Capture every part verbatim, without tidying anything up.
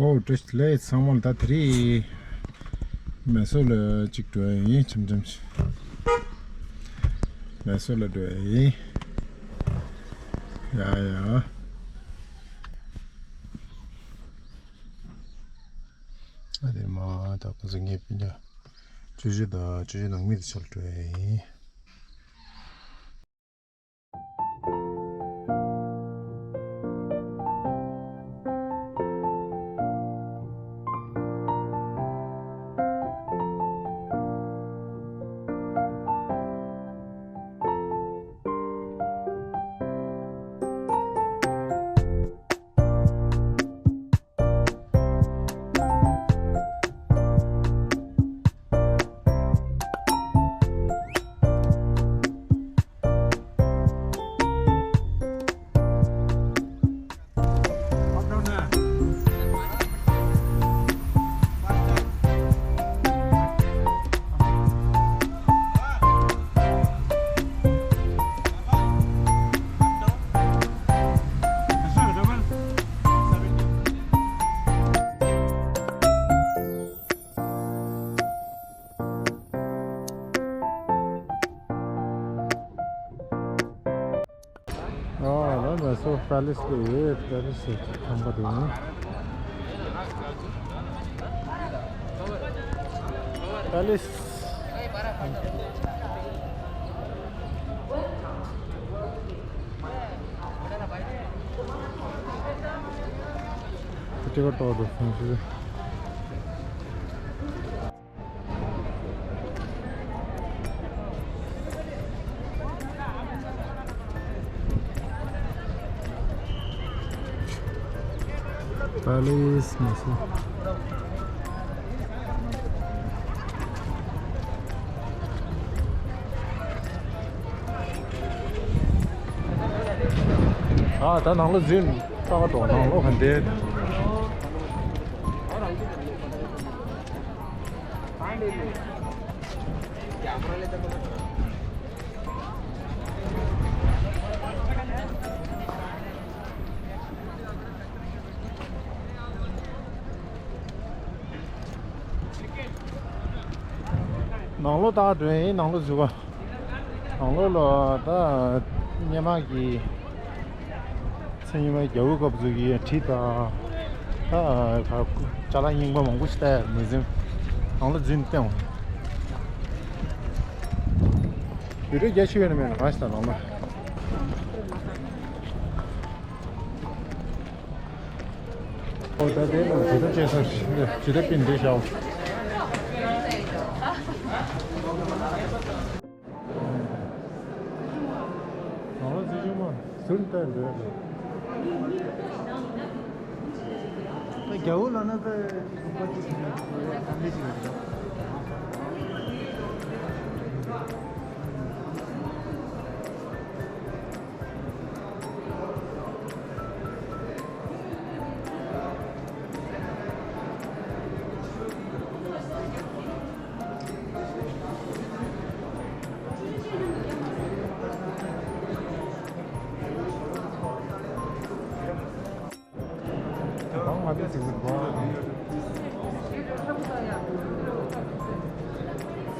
ཨོ་བཀྲ་ཤིས་བདེ་ལེགས་ཚང་མ་ལ། ད་དེ་རིང་མེ་སོར་ལ་གཅིག་འགྲོ་ཡ་ཡིན། འཆམ་འཆམ་ཞིག་མེ་སོར་ལ་འགྲོ་ཡ་ཡིན། ཡ་ཡ། ཨ་དེ་མ་ད་ཁོ་ཚོ་ངའི་སྤུན་ཀྱག་བཅུ་བཞི་དང་བཅུ་བཞི་ནང་མི་དེ་ཚོ་ལ་འགྲོ་ཡ་ཡིན། ཨོ་ལ་ལ་སོ་པེ་ལེ་སི་ལ་ཡོད། པེ་ལེ་སི་ཁང་པ་དེ་ཡིན། པེ་ལེ་སི། ཊི་ཀེཊ་ཏོག་ཏོག་སོང་ཞིག་པེ་ལེ་སི་མ་སོང་། ཨ་ད་ནང་ལོགས་འཛུལ། ཏག་ཏག་ནང་ལོགས་ག་འདྲ། ནང་ལོགས་ད་འགྲོ་ཡིན། ནང་ལོགས་འཛུལ་བ། ནང་ལོགས་ལ་ད་སྔོན་མ་གི་མཚན་ཉི་མ་རྒྱལ་པོའི་སྐབས་སུ་གི་གྲི་དང་། ད་ཅ་ལག་རྙིང་པ་མང་པོ་ཞིག་ལྟ་ཡ། མི་ཟིན་ནང་ལོགས་འཛུལ་ནས་བལྟས་འོང་། ཡུལ་སྲོལ་རྒྱ་ཆེ་བའི་ནང་མེད་ན་གང་ཞིག་དང་ནང་ལ། ཨོ་ད་དེ་ལ་ཇི་ལྟར་བྱས་ས་ཇི་ལྟར་པིན་འདི་བཞག་ནང་ལ་རྩི་ཆུང་མ་ཟུར་བལྟས་འདོད་རེད། རྒྱ་བོ་ལ་ན་ད་ལུག་པ་གཅིག་གིས་གང་ལས་ཅིག་རེད། གང་མ་བདེ་ཟེར་གི་འདུག་ག་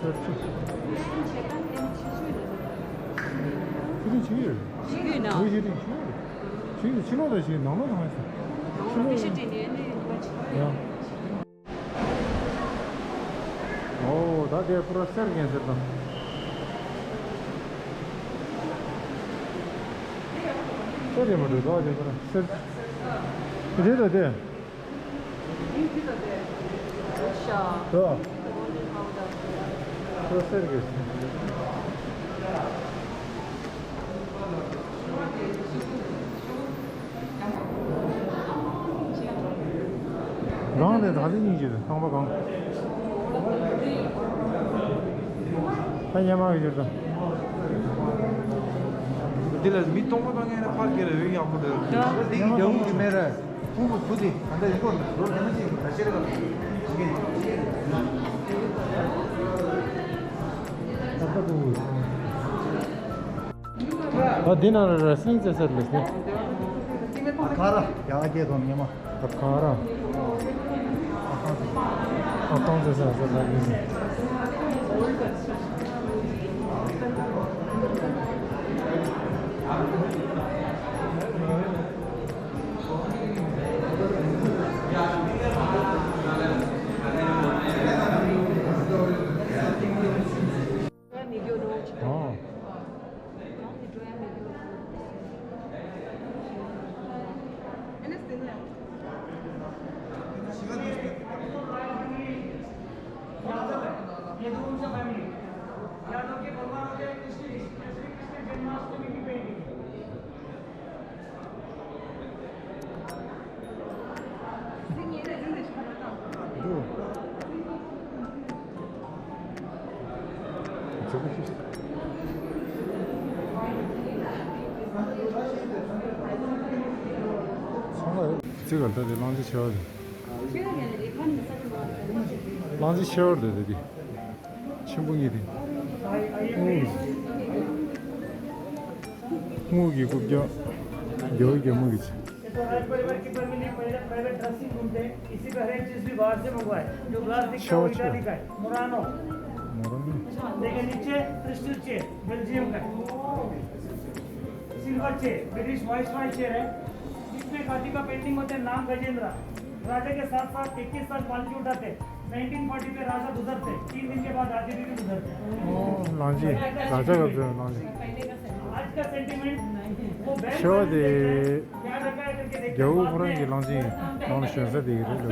སེར་ཆུ། ཆུ་རིན་ཆུ་ཡོད། ཆུ་ཡོད་ན། ཆུ་རིན་ཆུ་ཡོད། ཆུ་ཡོད། ཕྱི་ལོགས་ལ་ཞིག་ནང་ལོགས་ནང་ཞིག་ཕྱི་ལོགས་ལ། ཕྱི་དྲན་ནས་ནི་ཡ། ཨོ་ད་དེ་པུ་ར་སེར་གན་ཟེར་དང་། སེར་རེད་མ་འགྲོ་ད་དེ་པུ་ར་སེར། དེ་ད་དེ། ཤ། དོ། པུ་ར་སེར་གན་ཟེར། གང་དེ་ད་ལི་གཉིས་ཀྱི་ཁང་པ་གང་། ད་ཉི་མ་གི་ཡོད་དོ། འདི་ལ་མི་སྟོང་པ་སྟོང་ངེ་ན་ཕར་སྐྱེལ་ལ་ཡོད་ཡག་པོ་འདུག་ད་འདི་ཡག་པོ་གི་མེད་ར། ཕུ་བོ་བུ་དེ་ད་ལྟ་ཡིན་གོ་ན་ལོ་རྒན་མ་ཅིག་ད་ཤེར་ག་ད་ལྟ་ཕུ་བོ། ཨ་འདི་ན་ར་ར་སིང་ཙེ་སར་ལེ་སི་ནི། ཨ་ཁ་ར་ཡང་སྐྱེ་དོན་ཉི་མ། ཨ་ཁ་ར། ཨ། ཏང་ཙེ་ས་ས་ལ་ཡིན། ཨོ། འདུག་ཚང་མ་རེད། ཚིག་ག་ལྟ་དེ་གླང་ཆེན་ཆེ་བ་རེད། གླང་ཆེན་ཆེ་བ་རེད་དེ། ཆེན་པོ་གཉིས་དེ། དངུལ་གྱི་རྐུབ་བཀྱག་རྒྱལ་པོ་རྒྱལ་མོ་གི་ཆེ། ये तो राज परिवार की फैमिली, पहले प्राइवेट ड्रेसिंग रूम थे, इसी का हर एक चीज भी बाहर से मंगवाए। जो ग्लास दिखता है वो इटाली का है, मोरानो। मोरानो। देखिए नीचे क्रिस्टल चेयर, बेल्जियम का है। Silver chair, British viceroy chair है। इसमें शादी का पेंडिंग होते हैं नाम गजेंद्र। राजा के साथ साथ इक्कीस साल पालकी उठाते। नाइनटीन फ़ोर्टी पे राजा गुजरते, तीन दिन के बाद राजा भी गुजरते। ཨོ། གླང་ཆེན། ད་ཆ་ག་ཚོད་གླང་ཆེན། आज का सेंटीमेंट वो बैंक ཤོ་དེ། རྒྱལ་པོ་ཁོ་རང་གི་གླང་ཆེན་ནང་ལ་ཞོན་ས་དེ་གི་རེད་ལོ།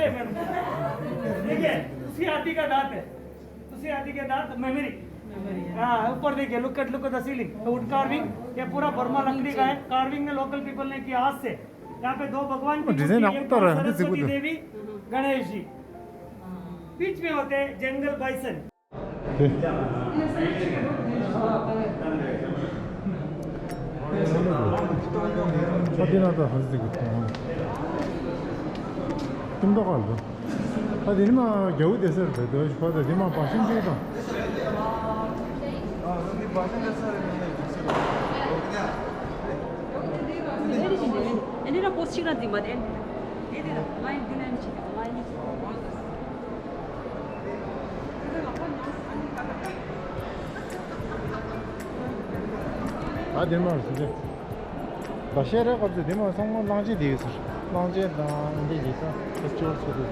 देखिए, उसकी हाथी का दांत है। उसकी हाथी के दांत मेमोरी। हाँ, ऊपर देखिए, look at, look at the ceiling, the wood carving। ये पूरा बर्मा लकड़ी का है। कार्विंग ने लोकल पीपल ने किया हाथ से। यहाँ पे दो भगवान की मूर्ति है, एक सरस्वती देवी, गणेश जी। बीच में होते हैं जंगल बाइसन। ཨ་དེ་ན་ད་ཧ་ཟི་གི་ཐོང་། ཏིམ་ཏོག་ག་ལ། ད་དེ་ནི་མ་རྒྱ་བོ་དེ་སར་བེ་དོ་ཤོ་ད་དེ་མ་པ་ཤིང་ཅིག་དང་། ཨ་ནི་པ་ཤིང་དེ་སར་རེད་མིན་ན་ཡིན་ཟེར་བ། ཨེ་འདི་ལ་པོ་སི་ཅིག་ར་འཛིན་པ་དེ། ཨེ་འདི་ལ་ལ་ཡིན་འདི་ལ་ཡིན་ཅིག་ལ་ཡིན་ཅིག་ད་དེ་མ་རེད་ཟེར། ད་ཤེས་རེ་སྐབས་སུ་དེ་མ་ཚང་མ་གླང་ཆེན་དེ་ཡོད་ཟེར། གླང་ཆེན་དང་འདི་ཡིག་ཚང་ཕེབས་སྐྱོར་བྱེད་དུས།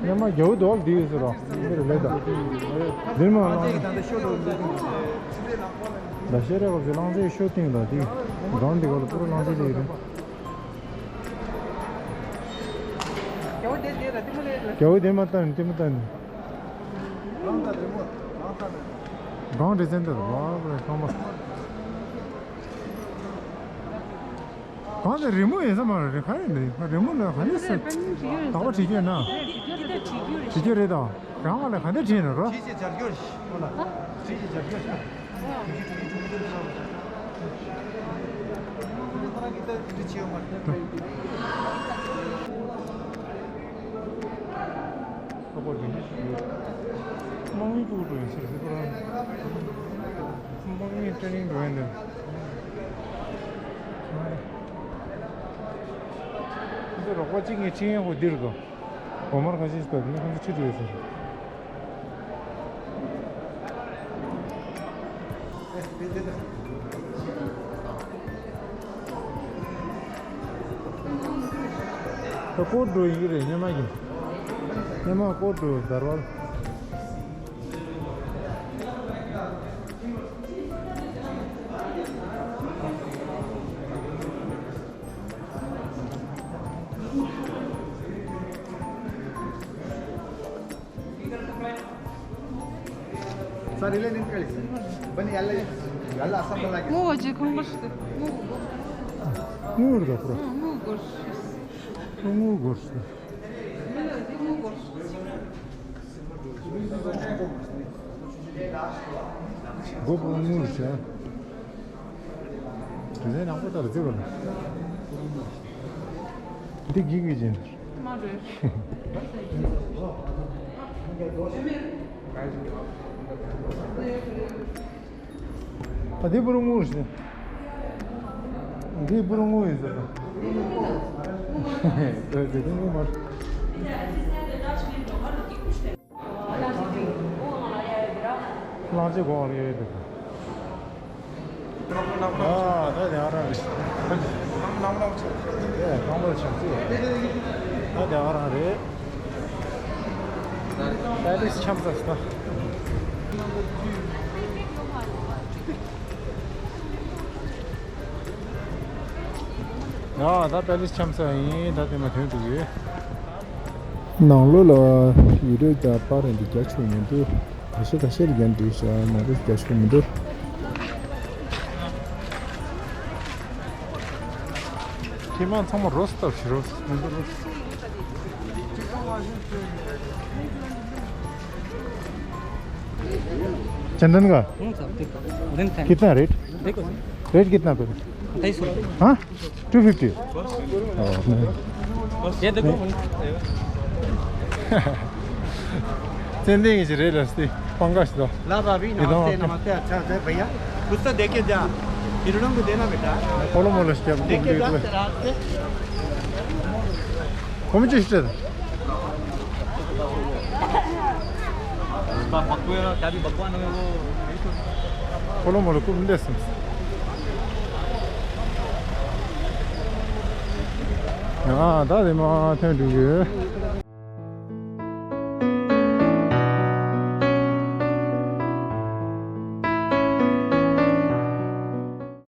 ཉི་མ་རྒྱ་བོ་དོག་འདི་ཡོད་ཟེར་རོ། འདི་རུ་ལེ་དང་། འདིར་མ་གླང་། ད་ཤེས་རེ་སྐབས་སུ་གླང་ཆེན་ཤོ་སྟེང་ལ་དེ། སྒང་འདི་ག་ལ་པུ་རུ་གླང་ཆེན་དེ་ཡོད་རེད། རྒྱ་བོ་དེ་དེ་ར་དེ་མ་ལས་ར། རྒྱ་བོ་དེ་མ་ལྟ་ནི་དེ་མ་ལྟ་ནི། གང་དེ་ཚན་དེ་ར་བ་རེ་ཁང་པ། གང་དེ་རི་མོ་ཡིན་ས་མ་རེད། ག་རེ་རེད། རི་མོ་ལ་ག་རེ་ཟེར། དག་པ་བྲིས་རྒྱུ་ན། བྲིས་རྒྱུ་རེད་དོ། རང་ང་ལ་ག་འདྲ་བྲིས་ན་རོ། བྲིས་ཀྱི་སྦྱར་རྒྱུ་རེད། ཧོ་ལ། བྲིས་ཀྱི་སྦྱར་རྒྱུ་རེད། དམག་མི་ཕྲུ་གུ་ཡིན་ཟེར་ཟེར་པ་རང་། དམག་མི་ཊེ་ནིང་འགྲོ་ཡིན་ནས། འདི་རོགས་པ་གཅིག་ངས་ཁྲིད་ཡོང་གོ་འདིར་གོ། འོ་མར་ཁ་ཤས་ཤིག་ད་དེ་ནས་ཁོང་ཚོ་ཁྲིད་འགྲོ་ཡོད་ཟེར། ད་སྐོར་འགྲོ་ཡིན་གྱི་རེད། སྙེ་མ་གི། སྙེ་མ་སྐོར་འགྲོ་དར་བར། सारी ले निकल। बनी याला, याला असम लगे। ངོ་བོ་ཇེ་ཁོང་པར་ཤི་ཏེ། ངོ་བོ་གོ། ངོ་བོ་ར་པུ་ར། ངོ་བོ་གོར་ཤི། ངོ་བོ་གོར་ཤི། མི་ལ་ཇེ་ངོ་བོ་གོར་ཤི། གོ་པུ་ངུར་ཤ། དེ་ནས་ནག་པོ་ལྟར་བརྩི་བ་ལ། འདི་གི་གི་ཅན། མ་རེད། ད་ལྟ་ཡིན་ཟེར་ཞིང་། ད་ལྟ་ཡིན་ཟེར་ཞིང་། ཨ། འདི་པུ་རུ་དངུལ་ཟེར། འདི་པུ་རུ་དངུལ་ཡིན་ཟེར། འདི་དངུལ་མ་རེད། གླང་ཆེན་སྒོ་ང་ལ་གཡར་ཡོད་དེ། ཨ། ད་དེ་ཨ་རང་རེད། ནམ་ལངས་ཆེ། ཨེ། ཁང་པ་འཆམ་ཚིག་ད་དེ་ཨ་རང་རེད། པེ་ལེ་སི་འཆམ་ས་ཟེར་ད། ཡ། ད་པེ་ལེ་སི་འཆམ་ས་ཡིན། ད་དེ་མ་ཐོན་འདུག་ཡོད། ནང་ལོགས་ལ་ཡུལ་སྐོར་དང་པར་རེད་འདི་རྒྱག་ཆོག་མི་འདུག་ག་ཤེད་ག་ཤེད་རྒྱག་འདུག་ཤག་ནང་ལོགས་རྒྱག་ཆོག་མི་འདུག་ཁྱེད་རང་ཚང་མ་རོ་སི་ལྟ་བཞིན་རོ་སི། चंदन का हम्म, सब ठीक। उन्हें थैंक कितना रेट? देखो। रेट कितना पहले? ढाई सौ रुपये। हाँ। Two fifty. ये देखो। ཙན་དན་གྱི་རེད་ལ་སྟེ། པང་ཁ་ཞིག་ལ། ला भाभी, ये तो नमस्ते। आपका नमस्ते। अच्छा से भैया, कुछ तो दे के जा। इन लोगों को देना बेटा। ཕོ་ལོ་མོ་ལ་སྐྱབས། दे के जा। रात के। ཁོ་མོ་ཅི་ཞིག་སྤྲད། बकवे क्या भी भगवान हमें वो। ཕོ་ལོ་མོ་ལ་རྐུབ་འདེད་སོང་། ཡ། ད་དེ་མ་ཐོན་འགྲོ་གི་ཡོད།